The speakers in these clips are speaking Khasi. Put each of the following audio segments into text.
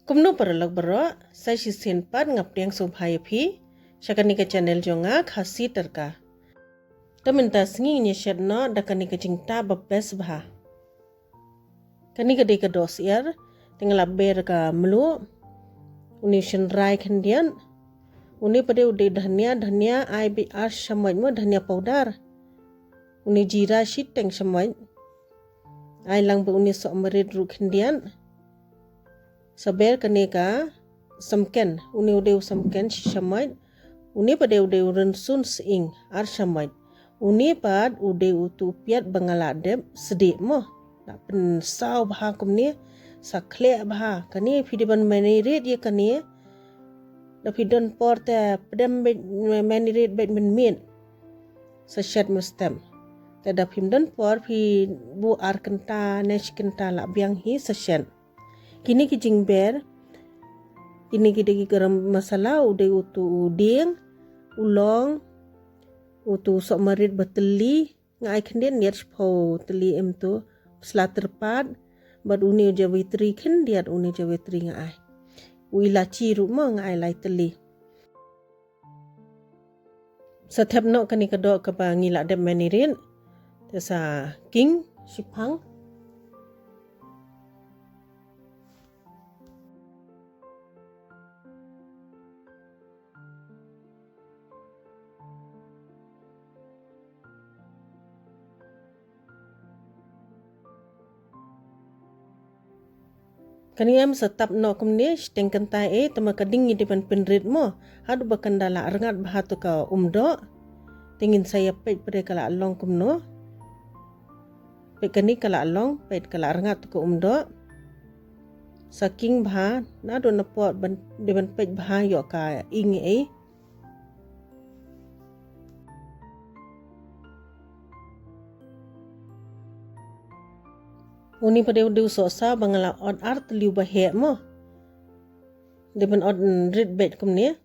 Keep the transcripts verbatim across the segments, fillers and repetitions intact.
Kumno paralok baroh, sa shisien pat nga pdiang sngewbha ïa phi sha kane ka channel jong nga, Khasi Tadka. Te mynta sngi ngin ïa shet noh da kane ka jingtap ba best bha. Kane ka dei ka doh syiar, te nga la ber ka mluh, une u shynrai khyndiat, une pat de u dei u dhania, dhania ai beit ar shamoit mo, dhania powder. Une u jira shiteng shamoit. Ai lang beit une u sohmarit ruh khyndiat. Sa ber kane ka samken, une u dei u samken shi shamoit. Une pat de u dei u rynsun sying ar shamoit. Une pat u dei utu u piat ba nga la dep sdieh mo. La pynsaw bha kumne, sa khleh bha. Kane phi dei ban marinate ïa kane. Da phi don por te pdem beit, marinate beit mynmiet. Sa shet mynstep. Te da phim don por phi buh ar kynta ne shi kynta la biang hi, sa shet. Kine ki jingber, kine ki dei ki garam masala, u dei utu u dieng, u long, utu u sohmarit ba tylli, nga ai khyndiat, ngiat shiphew tylli em tu, sla tyrpad, bad une u jawitri khyndiat, une u jawitri nga ai. U ilachi ruh mo nga ai lai tylli. Sa thep noh kane ka doh kaba ngi la dep marinate. Te sa king shiphang. Kane em sa tap noh kumne shiteng kynta eh, tangba ka ding ngi dei ban pynrit mo. Haduh ba kan da la rngat bha tu ka umdoh. Te ngin sa ïa peit pat ka la long kumno. Peit kane ka la long, peit ka la rngat tu ka umdoh. Sa king bha, naduh na pdeng ban, dei ban peit bha ïoh ka ing eh. Une pat de u dei u sohsaw ba nga la ot ar tylli uba heh mo. Dei ban ot rit beit kumne.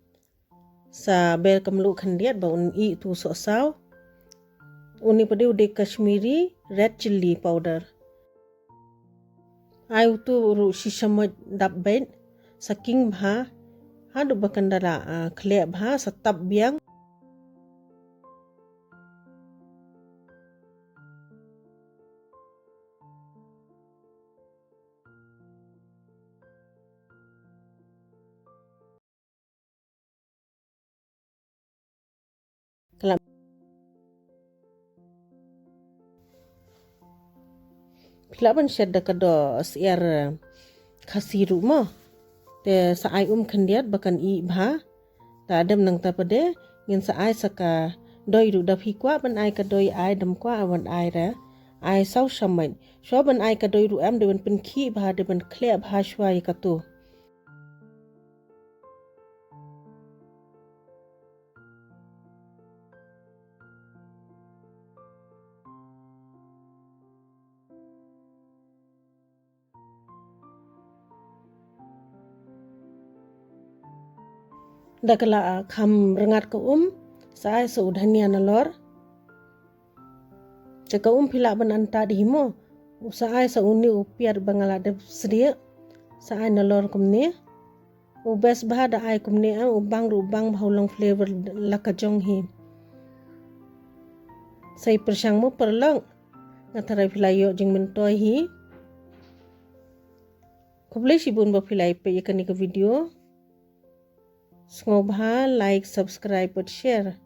Sa ber ka mluh khyndiat ba un ih utu u sohsaw. Une pat de u dei Kashmiri red chilli powder. Ai utu ruh shi shamoit dap beit, sa king bha, haduh ba kan da la, ah, khleh bha, sa tap biang. Ka la, phi lah ban shet da ka doh syiar Khasi ruh mo. Te sa ai um khyndiat ba kan ih bha. Te hadien nangta pat de ngin sa ai sa ka doi ruh, da phi kwah ban ai ka doi ai, dam kwah ban ai re. Ai saw shamoit. Shuwa ban ai ka doi ruh em, dei ban pynkhih bha, dei ban khleh bha shuwa ïa katu. Da ka la kham rngat ka um, sa ai sa u dhania nalor. Te ka um phi lah ban antad hi mo. U sa ai sa une u piat ba nga la dep sdieh. Sa ai nalor kumne. U best bha da ai kumne, ah, u bang ruh u bang bha, u long flavor la ka jong hi. Sa ïa pyrshang mo paralok. Nga tharai phi la ïoh jingmyntoi hi. Khublei shibun ba phi la ïa peit ïa kane ka video. Sngewbha like, subscribe bad share.